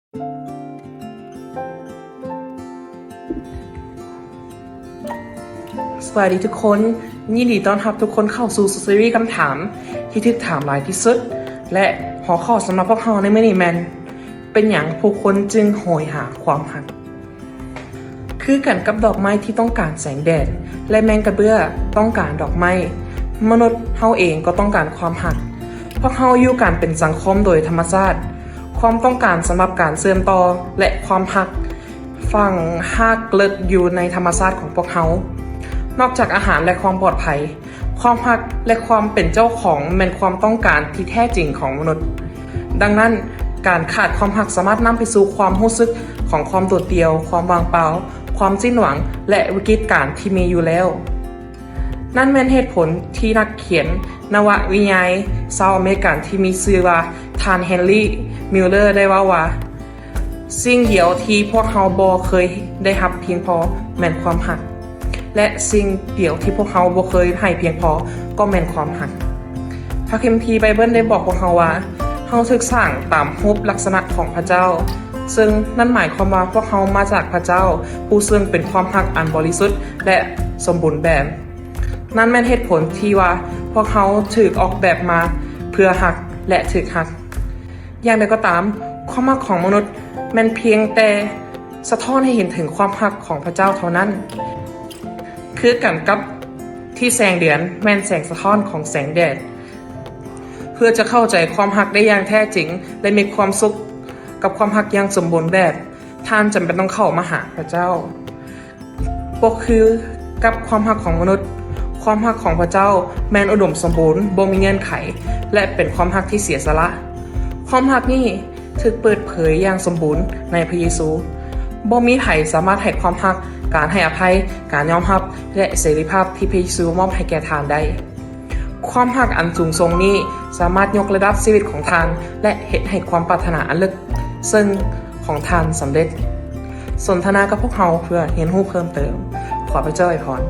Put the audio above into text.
ສະບາຍດີທຸກຄົນ, ຍິນດີຕ້ອນຮັບທຸກຄົນເຂົ້າສູ່ຊີຣີຄຳຖາມທີ່ຖືກຖາມຫຼາຍທີ່ສຸດ ແລະ ຫົວຂໍ້ສຳລັບພວກເຮົາໃນມື້ນີ້ແມ່ນ ເປັນຫຍັງຜູ້ຄົນຈຶ່ງໂຫຍຫາຄວາມຮັກ? ຄືກັນກັບດອກໄມ້ທີ່ຕ້ອງການແສງແດດ ແລະ ແມງກະເບື້ອຕ້ອງການດອກໄມ້, ມະນຸດເຮົາເອງກໍຕ້ອງການຄວາມຮັກ. ພວກເຮົາຢູ່ກັນເປັນສັງຄົມໂດຍທຳມະຊາດ. ຄວາມຕ້ອງການສຳລັບການເຊື່ອມຕໍ່ ແລະ ຄວາມຮັກ ຝັງຮາກເລິກຢູ່ໃນທຳມະຊາດຂອງພວກເຮົາ. ນອກຈາກອາຫານ ແລະ ຄວາມປອດໄພ, ຄວາມຮັກ ແລະ ຄວາມເປັນເຈົ້າຂອງແມ່ນຄວາມຕ້ອງການທີ່ແທ້ຈິງຂອງມະນຸດ. ດັ່ງນັ້ນ, ການຂາດຄວາມຮັກສາມາດນຳໄປສູ່ຄວາມຮູ້ສຶກຂອງຄວາມໂດດດ່ຽວ, ຄວາມວ່າງເປົ່າ, ຄວາມສິ້ນຫວັງ ແລະ ວິກິດການທີ່ມີຢູ່ແລ້ວ. ນັ້ນແມ່ນເຫດຜົນທີ່ນັກຂຽນນະວະວິໄຍຊາວອາເມລິກັນທີ່ມີຊື່ວ່າ ທ່ານ ເຮນຣີ ມິວເລີ ໄດ້ເວົ້າວ່າ, ສິ່ງດຽວທີ່ພວກເຮົາບໍ່ເຄີຍໄດ້ຮັບພຽງພໍແມ່ນຄວາມຮັກ ແລະ ສິ່ງດຽວທີ່ພວກເຮົາບໍ່ເຄີຍໃຫ້ພຽງພໍກໍແມ່ນຄວາມຮັກ. ພະຄຳພີໄບເບິນໄດ້ບອກພວກເຮົາວ່າ ເຮົາຖືກສ້າງຕາມຮູບລັກສະນະຂອງພະເຈົ້າ, ເຊິ່ງນັ້ນໝາຍຄວາມວ່າພວກເຮົາມາຈາກພະເຈົ້າ, ຜູ້ເຊິ່ງເປັນຄວາມຮັກອັນບໍລິສຸດ ແລະ ສົມບູນແບບ. ນັ້ນແມ່ນເຫດຜົນທີ່ວ່າພວກເຮົາຖືກອອກແບບມາເພື່ອຮັກ ແລະ ຖືກຮັກ. ຢ່າງໃດກໍຕາມ, ຄວາມຮັກຂອງມະນຸດແມ່ນພຽງແຕ່ສະທ້ອນໃຫ້ເຫັນເຖິງຄວາມຮັກຂອງພະເຈົ້າເທົ່ານັ້ນ. ຄືກັນກັບທີ່ແສງເດືອນແມ່ນແສງສະທ້ອນຂອງແສງແດດ. ເພື່ອຈະເຂົ້າໃຈຄວາມຮັກໄດ້ຢ່າງແທ້ຈິງ ແລະ ມີຄວາມສຸກກັບຄວາມຮັກຢ່າງສົມບູນແບບ, ທ່ານຈຳເປັນຕ້ອງເຂົ້າມາຫາພະເຈົ້າ. ບໍ່ຄືກັບຄວາມຮັກຂອງມະນຸດ, ຄວາມຮັກຂອງພະເຈົ້າແມ່ນອຸດົມສົມບູນ, ບໍ່ມີເງື່ອນໄຂ ແລະ ເປັນຄວາມຮັກທີ່ເສຍສະຫຼະ. ຄວາມຮັກນີ້ຖືກເປີດເຜີຍຢ່າງສົມບູນໃນພະເຢຊູ. ບໍ່ມີໃຜສາມາດໃຫ້ຄວາມຮັກ, ການໃຫ້ອະໄພ, ການຍອມຮັບ ແລະ ເສລີພາບທີ່ພະເຢຊູມອບໃຫ້ແກ່ທ່ານໄດ້. ຄວາມຮັກອັນສູງສົ່ງນີ້ສາມາດຍົກລະດັບຊີວິດຂອງທ່ານ ແລະ ເຮັດໃຫ້ຄວາມປາດຖະໜາອັນເລິກເຊິ່ງຂອງທ່ານສຳເລັດ. ສົນທະນາກັບພວກເຮົາເພື່ອຮຽນຮູ້ເພີ່ມເຕີມ. ຂໍພະເຈົ້າອວຍພອນ.